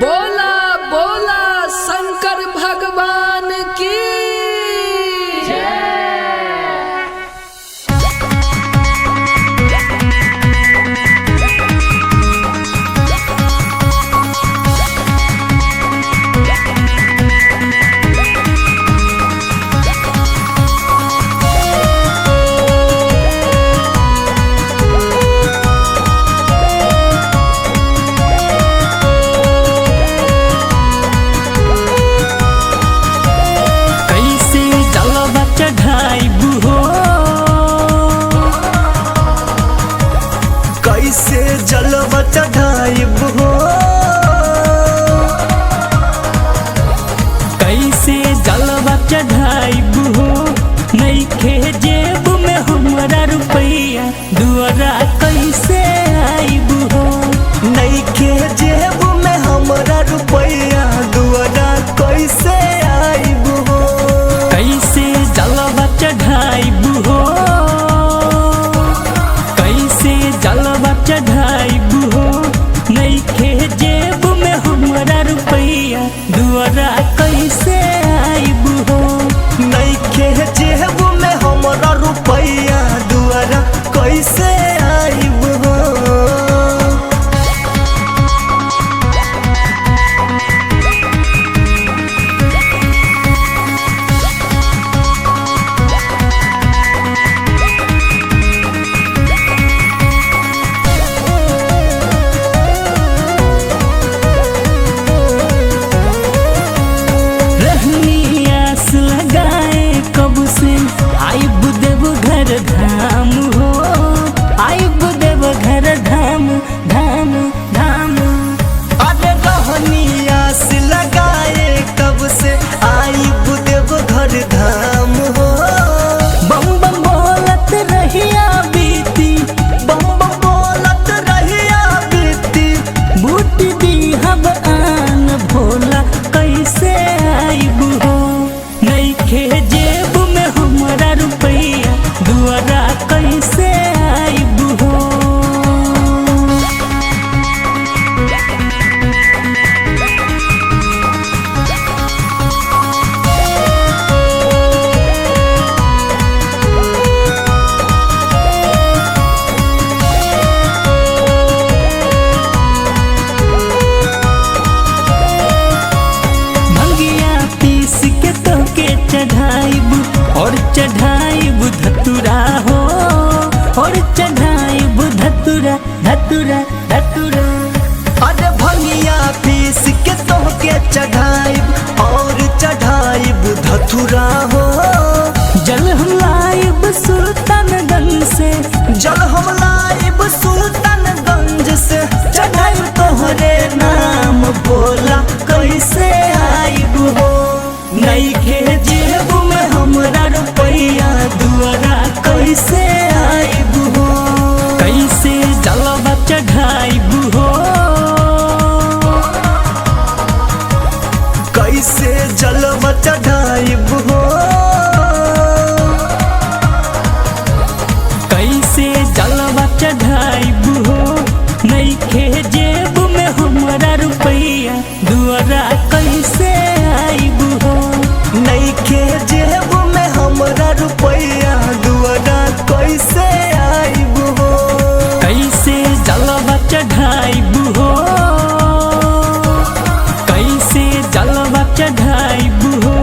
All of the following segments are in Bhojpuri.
बोला बोला शंकर भगवान की कैसे जलवा चढ़ाइबू हो। कैसे जलवा चढ़ाइब हो। कैसे जलवा चढ़ाइबू हो, नइखे जेब में हमरा रुपैया, दुआरा कैसे आइबू हो। नइखे जेब में हमरा रुपैया, दुआरा कैसे आइब हो। कैसे जलवा चढ़ाइबू हो, कैसे जलवा चढ़ाइबू हो, नइखे जेब में हमरा रुपैया, दुआरा कैसे आइबू हो। नइखे जेब में हमरा रुपैया, दुआरा कैसे आइब हो। रहनी आस लगाए कब से आइब देव घर धाम हो, आइब देव घर धाम धाम धाम। अरे रहनी आस लगाए कब से आइब देव घर धाम हो। बम बम बोलत रहिया बीती, बम बम बोलत रहिया बीती। बूट दी हम आन भोला कैसे आइब हो। नइखे जेब में हमरा रुपैया, दुआरा कैसे आइब हो। भंगिया पीस के तोके चढ़ाइब, और चढ़ाइब धतुरा हो, और चढ़ाइब धतुरा धतुरा धतुरा। अरे भंगिया पीस के तोहके चढ़ाइब, और चढ़ाइब धतुरा हो। जल हम लाइब सुल्तानगंज से, जल हम लाइब सुल्तानगंज से, चढ़ाइब तोहरे नाम भोला कैसे आइब हो। नइखे जेब में हमरा रुपैया, दुआरा कैसे आइब हो। कैसे जलवा चढ़ाइब हो, कैसे जलवा चढ़ाइब हो। कैसे जलवा चढ़ाइब हो, नइखे जेब में हमरा रुपैया, दुआरा कैसे आइब हो। नइखे जेब में हमरा रुपैया, दुआरा कैसे आइब हो। कैसे जलवा चढ़ाइब हो, कैसे जलवा चढ़ाइब हो,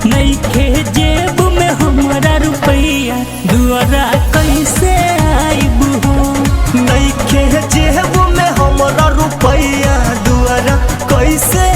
नइखे जेब में हमरा रुपैया, दुआरा कैसे आइब हो। नइखे जेब में हमरा रुपैया, दुआरा कैसे